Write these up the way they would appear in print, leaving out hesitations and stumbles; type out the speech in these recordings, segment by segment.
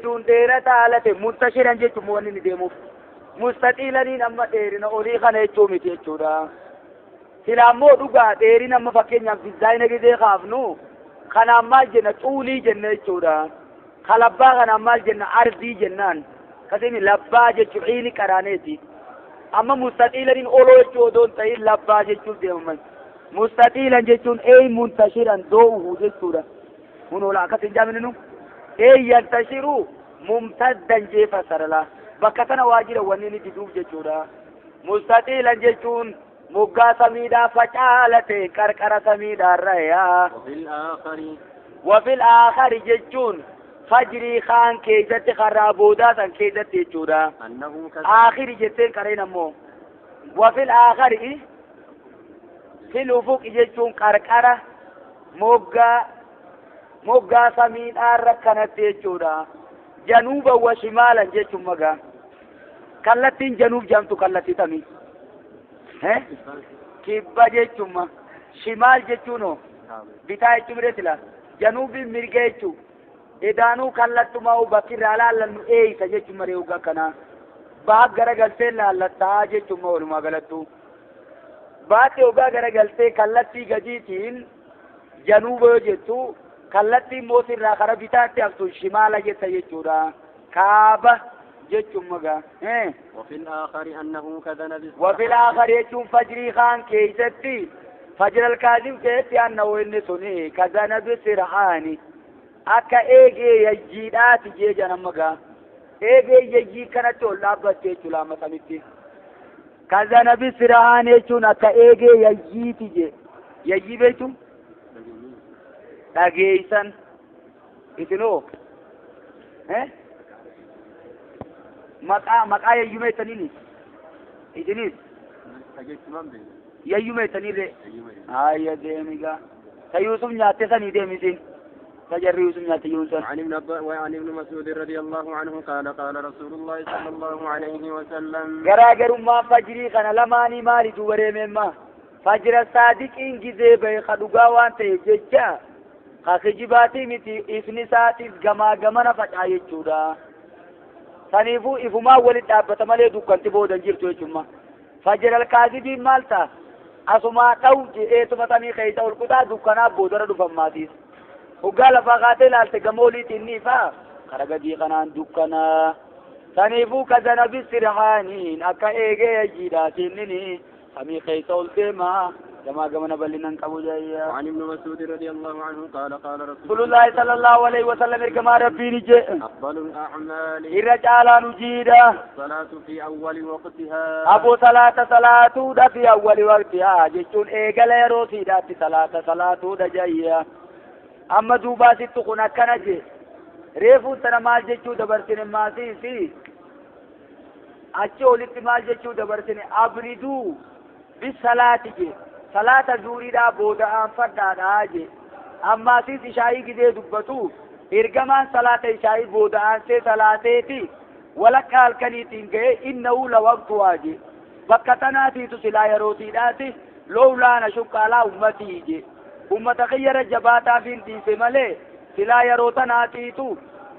Jechuun dheerata haala ta'e muntashiran jechuun wanni inni deemuuf. Mustaxiilaniin amma dheerina olii kana jechuu miti jechuudha. Sila ammoo dhugaa dheerina amma fakkeenyaaf dizaayina gizee kaafnu kanaan maal jenna xuulii jenna jechuudha. Kalabbaa kanaan maal jenna ardii jennaan. Kasini labbaa jechuun xiini qaraaneeti. Amma mustaxiilaniin oloo jechuu odoo hin ta'in labbaa jechuuf deemaman. Mustaxiilan jechuun ey muntashiran doo'uhu jechuudha. Kun ola akkas hin jaaminu nu. Ey yantashiru mumtaddan jee fassarala. Bakka tana waa jira wanni inni diduuf jechuudha. Mustaxiilan jechuun moggaa samiidhaa facaala ta'e qarqara samiidhaarra yaa. وفي الآخر Wafil aakhari jechuun fajrii kaan keessatti karraa boodaa san keessatti jechuudha. أنه كذب Aakhiri jetteen qareen ammoo. Wafil aakhari fil ufuqi jechuun qarqara moggaa moggaa samiidhaarra kanatti jechuudha. Januuba wa shimaalan jechuun magaa. Kallattiin januub jedhamtu kallattii tamii. Kibba jechuun shimaal jechuun hoo bitaa jechuun mireetila. Januubiin mirga jechuun edaanuu kallattumaa bakki irraa laallannu eeysa jechuun maree hoggaa kanaa. Baha garagaltee laallattaa jechuun walumaa galattu. Baatti hoggaa garagaltee kallattii gadiitiin januuba yoo jettu kallattii mootirraa kara bitaatti haftu shimaala jetta jechuudha. Kaaba jechuun magaa. وفي الآخر أنه كذنب وفي الآخر jechuun fajrii kaan keessatti fajr alkaazim keessatti annahu inni suni kazanabi sirhaani akka eegee yayyiidhaati jee jedhan magaa. Eegee yayyii kanatti ol dhaabbatte jechuudha amma samitti. Kazanabi sirhaani jechuun akka eegee yayyiiti jee. Yayyii beektu? Dhageeysan. Isinoo? Maqaa maqaa yayyuu meettaniini? Isinis? Yayyuu meettanirree? Hayya deemigaa. Ta Yuusuf nyaatte sanii deemisin. Ta jarri Yuusuf nyaatte Yuusuf. عن ابن وعن ابن مسعود رضي الله عنه قال قال رسول الله صلى الله عليه وسلم Garaagarummaan fajrii kana lamaanii maali duuba deememma? Fajra saadiqiin gizee bahe ka dhugaa waan ta'eef jecha ka kijibaatii miti ifni isaatiif gamaa gamana facaa jechuudha. Saniifuu ifumaan walitti dhaabbata malee dukkanti booda hin jirtu jechuudha. Fajra alkaazibiin maal ta'a? Asumaa dha'u je'eetuma samii keessa ol kutaa dukkanaa boodara dhufan maatiis. Hoggaa lafaa kaatee ilaalte gamoo oliitiin ni ifaa kara gadii kanaan dukkanaa. Saniifuu kazanabi sirhaaniin akka eegee yayyiidhaatiin samii keessa ol deemaa gamaa gamana bal'inaan qabu jayyaa. وعن ابن مسعود رضي الله عنه قال قال رسول Rasulullaahi sallallahu alaihi wasallam ergamaa rabbiin jedhe أفضل الأعمال irra caalaan hojiidha. الصلاة في أول وقتها Aboo salaata salaatuudha fi awwali waqtihaa jechuun eegala yeroo siidhaatti salaata salaatuudha jayyaa. Amma duubaa sittu kun akkana jee reefuun tana maal jechuu dabarsine maasiisi achi olitti maal jechuu dabarsine abriduu bisalaati jee salaata zuuriidhaa booda aanfadhaadhaa jee ammaasiis ishaayii gizee dubbatu ergamaan salaata ishaayii booda aansee salaateeti walakkaa halkaniitiin ga'e innahu lawaqtuhaa jee bakka tanaatiitu silaa yerootiidhaati lowlaa nashukka alaa ummatii jee ummata kiyyara jabaataaf hin dhiise malee silaa yeroo tanaatiitu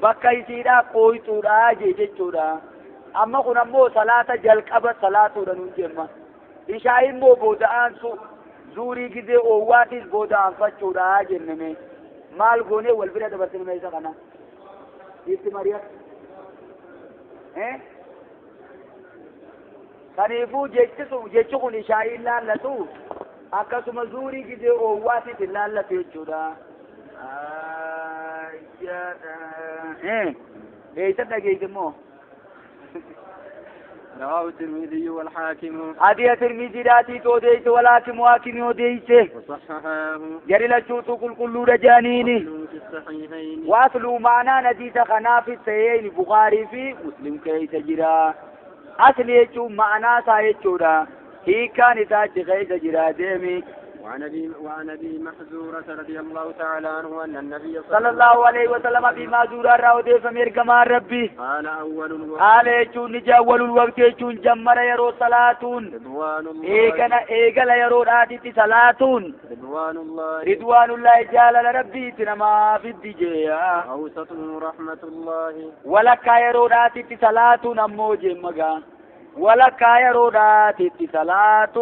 bakka isiidhaa qooyxuudhaa jee jechuudha. Amma kun ammoo salaata jalqaba salaatuudha nuun jemma. Ishaa immoo booda aansu zuurii gizee oowwaatiis booda aanfachuudha jenneme. Maal goonee wal bira dabarsine isa kana? Itti mari'at. Kanaafuu jechi kun ishaa'iin laallatu akkasuma zuurii gizee oowwaatiif hin laallatu jechuudha. Eessa dhageesse immoo? رواه الترمذي والحاكم Hadiya Tirmiziidhaatii odeesse walaakimu haakimi odeesse. وصححاه Jari lachuutu qulqulluudha jaaniini. وأصله في الصحيحين Waasluu maanaan hadiisa kanaaf ta'een Bukaarii fi Muslim keessa jira. Asli jechuun ma'anaa isaa jechuudha. Hiikkaan isaa achi keessa jira deemi. وعن أبي محذورة رضي الله تعالى عنه أن النبي صلى الله عليه وسلم أبي محذورة راودي فمير كما ربي قال أول الوقت قال يجون نجا أول الوقت يجون جمر يرو صلاة رضوان الله إيقنا يرو راتي صلاة رضوان الله رضوان الله جلال ربي تنما في الدجية أوسطه رحمة الله ولك يرو راتي صلاة أموجي مغا ولك يرو راتي صلاة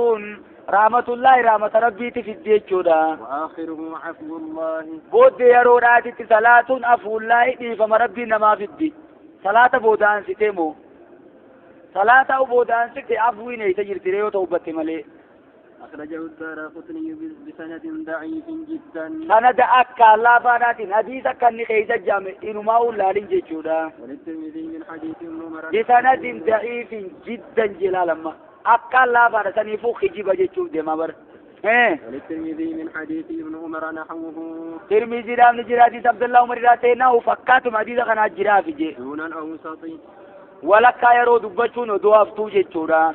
رحمة الله رحمة ربي في الدجية وآخره عفو الله بود يرو راتي صلاة عفو الله فما ربي نما في الدي صلاة بودان ستيمو صلاة بودان ستي عفوين يتجر تريو توبتي ملي أخرجه الدارقطني بسند ضعيف جدا سند أكا لا فانات حديث كان خيز الجامع إنما أولا لنجي وللترمذي من حديث عمر بسند ضعيف جدا جلالا ما أكا لا فانات سنفو خجيبة جيشو ديما بر وللترمذي من حديث ابن عمر نحوه ترمذي رام نجرا حديث عبد الله عمر راتينا وفكاتم حديث خنا جرا في دون الأوسط ولك يرو دبچون دوافتو جچورا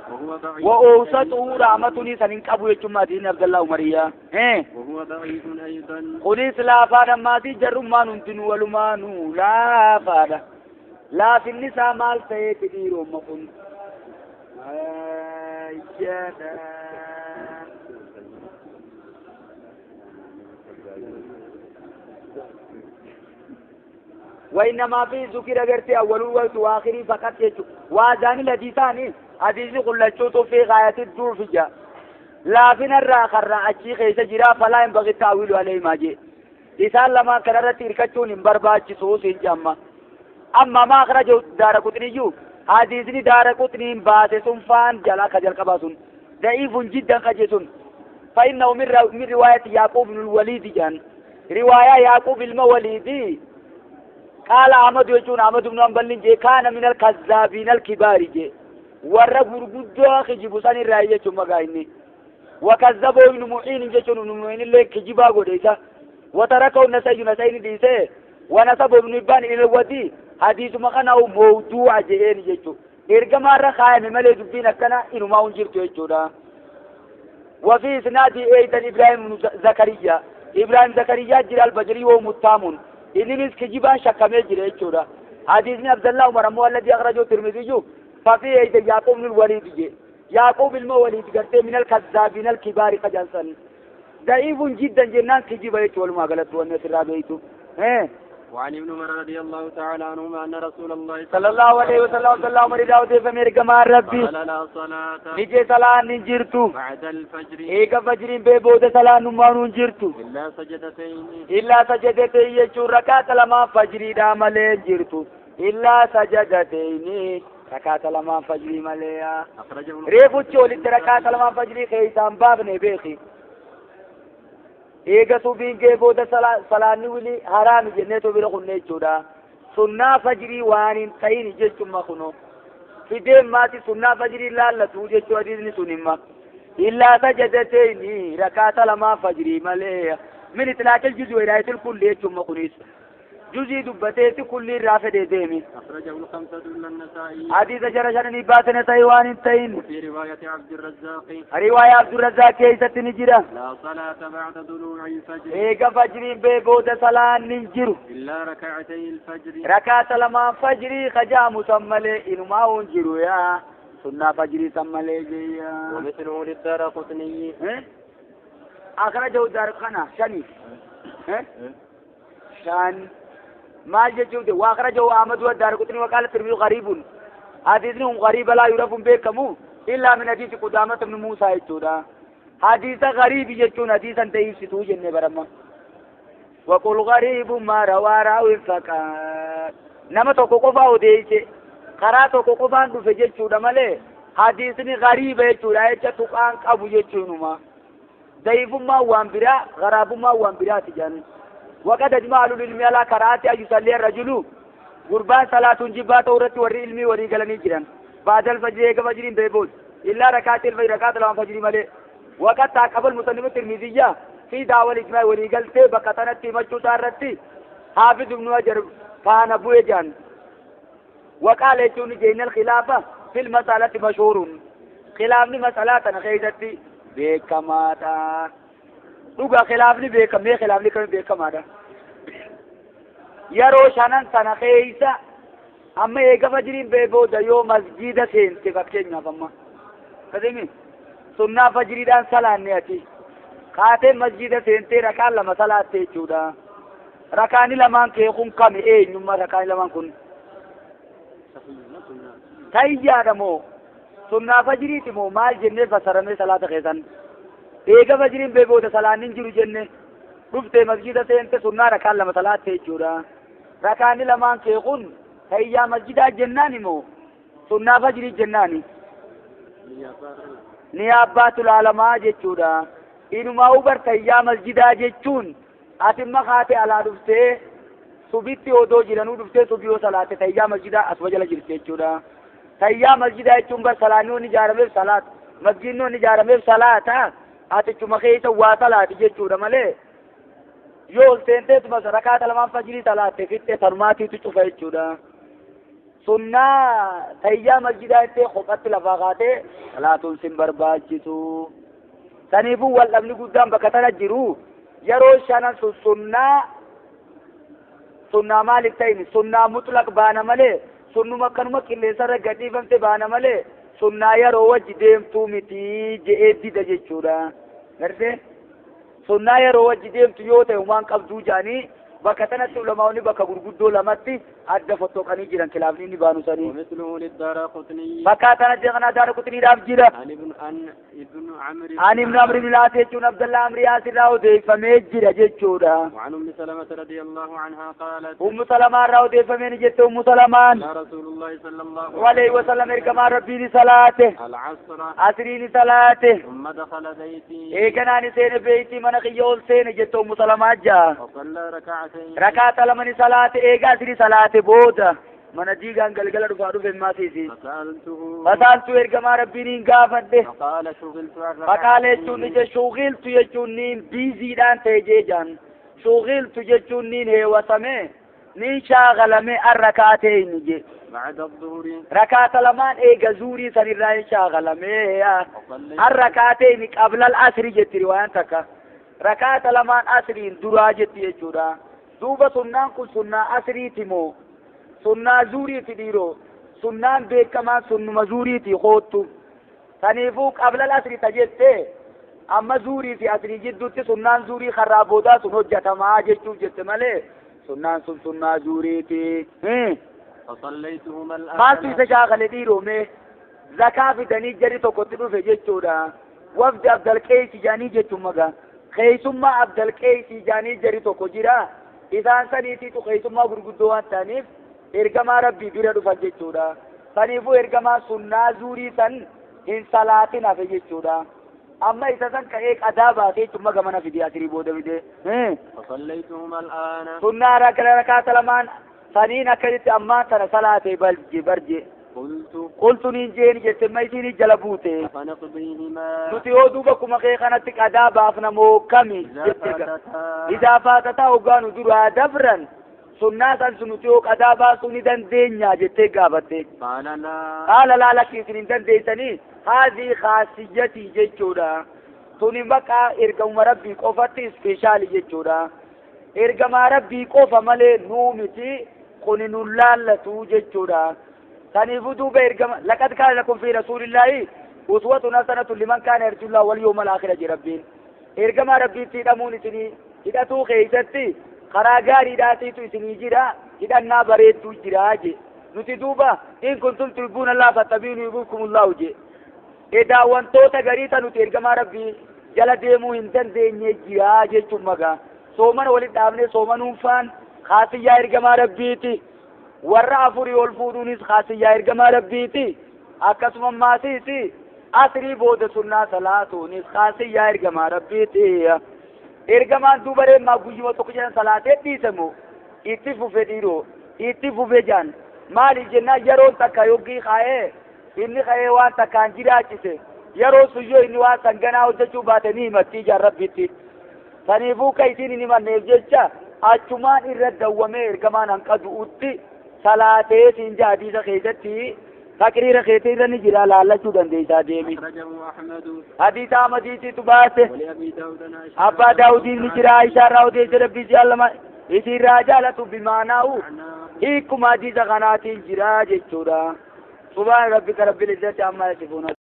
واوسطه رحمتني سنين قبو جچما دين عبد الله عمريا وهو ضعيف ايضا قولي لا فانا ما دي جرمان انتن ولمانو لا فانا لا في النساء مال سيتديرو مكن وإنما في ذكر غرتي أول الوقت وآخره فقط يجو وأذان الحديثان حديث قل في غاية الدور في جاء لا فينا الراخر أشي خيس جرا فلا ينبغي التأويل عليه ما جي إسان لما كررت إركتون إنبرباج سوس إنجاما أما ما أخرجه دار قطني حديثني دار قطني باس سنفان جلا خجل قباسون ضعيف جدا خجسون فإنه من رواية يعقوب بن الوليد جان رواية يعقوب الموليدي قال أحمد يجون أحمد بن حنبل جي كان من الكذابين الكبار جي ورا غرغدو خجيبو سن راي جي مغايني وكذبوا ابن معين جي ابن معين اللي كجيبا غوديسا وتركوا النسائي نسائي ديسه ونسب ابن حبان الى الودي حديث مكانه موضوع جين جي ارغما رخايم ملي دبين كنا انو ما انجرتو جودا وفي اسناد ايضا ابراهيم بن زكريا ابراهيم زكريا جلال البجري ومتامون إنني كجيبان شكمل جري جورا حديث عبد الله عمر مو الذي أخرجه الترمذي ففي أيضا يعقوب بن الوليد جي يعقوب الموليد قرته من الكذابين الكبار قجلسن ضعيف جدا جنان كجيبه يقول ما غلط وانا سرابيتو وعن ابن عمر رضي الله تعالى عنهما أن رسول الله صلى الله عليه وسلم صلى الله عليه وسلم فمير كما ربي قال لا صلاة نجي صلاة نجرتو بعد الفجر إيك فجر ببود صلاة نمان نجرتو إلا سجدتين إلا سجدتين يجو ركعة لما فجر دامل جرتو إلا سجدتين ركعة لما فجر مليا ريفو تشولي ركعة لما فجر خيسان باب نبيخي eega subiin gee booda salaanni wili haraami jenneetu bira kunne jechuudha. Sunnaa fajrii waan hin ta'in jechumma kuno. Fideen maati sunnaa fajrii laallatu jechuu hadiisni sun himma. Illaa sajadatayni rakaata lamaa fajrii malee min itlaaqil juz'i wa hidaayatil kulli jechumma kunis. جزي دبتيت كل رافد ديمي أخرجه الخمسة إلا النسائي حديث شرشني باتن تايوان التين وفي رواية عبد الرزاق رواية عبد الرزاق كيسة نجرة لا صلاة بعد طلوع الفجر إيقا فجر بيبود صلاة ننجر إلا ركعتي الفجر ركعة لما فجري خجا مسملي إنما انجروا يا سنة فجري سملي جيا ومثله للدارقطني أخرجه الدارقطني شني شان ما جوده واخرجه احمد والدارقطني وقال الترمذي غريب حديثهم غريب لا يعرف بكم الا من حديث قدامة بن موسى يجودا حديث غريب يجون حديثا تيستو جنة برما وقل غريب ما روى راوي فقط نما تو قفا وديچه خرا تو قفان دفه جچودا مله حديثني غريب يجودا يچ تقان قبو جچونما ضعيف ما وان برا غراب ما وان برا تجان وقد اجمع اهل العلم على كراهه ان يصلي الرجل قربان صلاه جبات اورت ور علمي وري غلني جيران بعد الفجر ايك فجر بيبوز الا ركعت الفجر ركعت لهم فجر مله وقد تعقب المسلم الترمذي في دعوى الاجماع وري غلته بقتنت مچو سارتي حافظ ابن حجر فان ابو جان وقال يجون جين الخلافه في المساله مشهور خلاف مساله خيزتي بكماتا Dhugaa khilaafni beekamee khilaafni kami beekamaadha. Yeroo shanan sana keessa amma eega fajriin ba'e booda yoo masjiida seente fakkeenyaaf amma kasimi sunnaa fajriidhaan salaanne ati kaatee masjiida seentee rakaan lama salaatte jechuudha. Rakaani lamaan kee kun kami eenyummaa rakaani lamaan kun tayyaadha moo sunnaa fajriiti moo maal jennee fassaramee salaata keessan eega fajriin ba'e booda salaanni hin jiru jenne dhuftee masjida seente sunnaa rakaan lama salaatte jechuudha. Rakaani lamaan kee kun tayyaa masjidaa jennaan moo sunnaa fajrii jennaani ni abbaatu laalamaa jechuudha. Inumaa ubar tayyaa masjidaa jechuun ati makaate alaa dhuftee subitti odoo jiranuu dhuftee subii yoo salaatte tayyaa masjidaa asuma jala jirti jechuudha. Tayyaa masjidaa jechuun bar salaanni waan ijaarameef salaata masjidni waan ijaarameef salaata atichuma keessa waa salaati jechuudha malee yoo ol seenteetuma rakaata lamaan fajrii salaatte fixxe tanumaatiitu cufa jechuudha. Sunnaa tayyaa masjidaa jettee kophatti lafaa kaatee salaatuun sin barbaachisu. Saniifuu wal dhabni guddaan bakka tana jiru yeroo shanan sun sunnaa sunnaa maaliif ta'in sunnaa mutlaq baana malee sunnuma akkanuma qilleensarra gadhiifamte baana malee sunnaa yeroo wajji deemtuu miti je'ee dida jechuudha. Gartee sunnaa yeroo wajji deemtu yoo ta'e waan qabduu jedhanii bakka tanatti ulamaa'onni bakka gurguddoo lamatti adda fottoqanii jiran khilaafni inni baanu sanii. ومثله للدارقطني Bakka tanatti kana daara qutniidhaaf jira. عن ابن عن ابن عمرو Ani ibnu Amri ibn Laas jechuun Abdallah Amri asirraa odeeffamee jira jechuudha. وعن أم سلمة رضي الله عنها قالت Ummu Salamaa irraa odeeffamee ni jette Ummu Salamaan. يا رسول الله صلى الله عليه وسلم ergamaan rabbii ni salaate. العصر Asrii ni salaate. ثم دخل بيتي Eeganaan seene beeytii mana kiyya ol seene jette Ummu Salamaa jaa. وصلى ركعتين Rakaata lama ni salaate eegaa asrii salaate booda mana diigaan galgala dhufaa dhufe maasiisi. فسألته Fasaaltuu ergamaa rabbii niin gaafadhe. فقال شغلت عن Faqaala jechuun ni ركعتين je shughiltu jechuun niin biiziidhaan ta'e jee jaan. Shughiltu jechuun niin heewwatame niin shaagalame an rakaateeni je. بعد الظهر Rakaata lamaan eega zuurii sanirraa hin shaagalame. وصليت An rakaateeni qablal asri jetti riwaayaan takka. Rakaata lamaan asriin duraa jetti jechuudha. Duuba sunnaan kun sunnaa asriiti moo sunnaa zuuriiti dhiiroo sunnaan beekamaan sunnuma zuuriiti koottu. Saniifuu qablal asri ta jette amma zuurii fi asrii jidduutti sunnaan zuurii karraa boodaa sun hojjatamaa jechuuf jette malee sunnaan sun sunnaa zuuriiti. فصليتهما Maaltu الآن isa shaakale dhiiroo mee zakaa fidanii jarri tokkotti dhufe jechuudha. Wafdi Abdalqeessi jaanii jechuun magaa. Keeysummaa Abdalqeessi jaanii jarri tokko jira. Isaan saniitiitu keeysummaa gurguddoo waan ta'aniif ergamaa rabbii bira dhufan jechuudha. Saniifuu ergamaa sunnaa zuurii san hin salaatin hafe jechuudha. Amma isa san ka'ee qadaa baatee jechuun maga mana fide asirii booda fide. فصليتهما الآن Sunnaa rakaata lamaan saniin akkasitti ammaan tana salaatee barje barje. قلت Qultu niin jeeni jette ma isiin jala buute. فنقضيهما Nuti yoo duuba kuma kee kanatti qadaa baafna moo kami إذا jette ga. فاتتا Idaa faatataa hoggaa nu duraa dabran sunnaa san sun nuti yoo qadaa baasuu ni dandeenya jettee gaafatte. قال لا Qaala laa lakki isin hin dandeessanii haadii khaasiyyatii jechuudha. Tuni maqaa ergamuma rabbii qofatti ispeeshaali jechuudha. Ergamaa rabbii qofa malee nuu miti kuni nun laallatu jechuudha. Saniifuu duuba ergama laqad kaana lakum fi rasuulillaahi uswatun hasanatun liman kaana yarjullaa wal yawmal aakhira jedhe rabbiin. Ergamaa rabbiitti hidhamuun isinii hidhatuu keessatti karaa gaariidhaatiitu isinii jira hidhannaa bareedduu jira je. Nuti duuba in kuntum tuhibbuuna Allaaha fattabi'uunii yuhbibkumullaahu je. Edaa wantoota garii ta nuti ergamaa rabbii jala deemuu hin dandeenye jira jechuun magaa. Soomana walitti dhaabnee soomanuun faan kaasiyyaa ergamaa rabbiiti. Warra afurii ol fuudhuunis kaasiyyaa ergamaa rabbiiti. Akkasuma maasiisi asrii booda sunnaa salaatuunis kaasiyyaa ergamaa rabbiiti. Ergamaan duuba reemmaa guyyuma tokko jedhan salaatee dhiisamu itti fufe dhiiroo itti fufe jaan maaliif jennaan yeroon takka yoggii kaa'ee inni ka'ee waan takkaan jiraachise yeroo sun yoo inni waan sanganaa hojjechuu baate ni himatti ijaan rabbitti. Saniifuu ka isiin hin himanneef jecha achumaan irra dawwamee ergamaan hanqa du'utti salaatee siin jaa hadiisa keessatti Taqriira keetii irra ni jira laallachuu dandeessaa deemi. أخرجه أحمد. Hadiisa Ahmadiititu baase. ولأبي داود عن عائشة. Abbaa Daawudiin ni jira, Aishaa irraa odeesse, Rabbii jaalama isiirraa jaalatu, bimaanaa'u معناه. Hiikuma hadiisa kanaatiin jira jechuudha. Subhaana rabbika rabbil izzati amma yasifuun.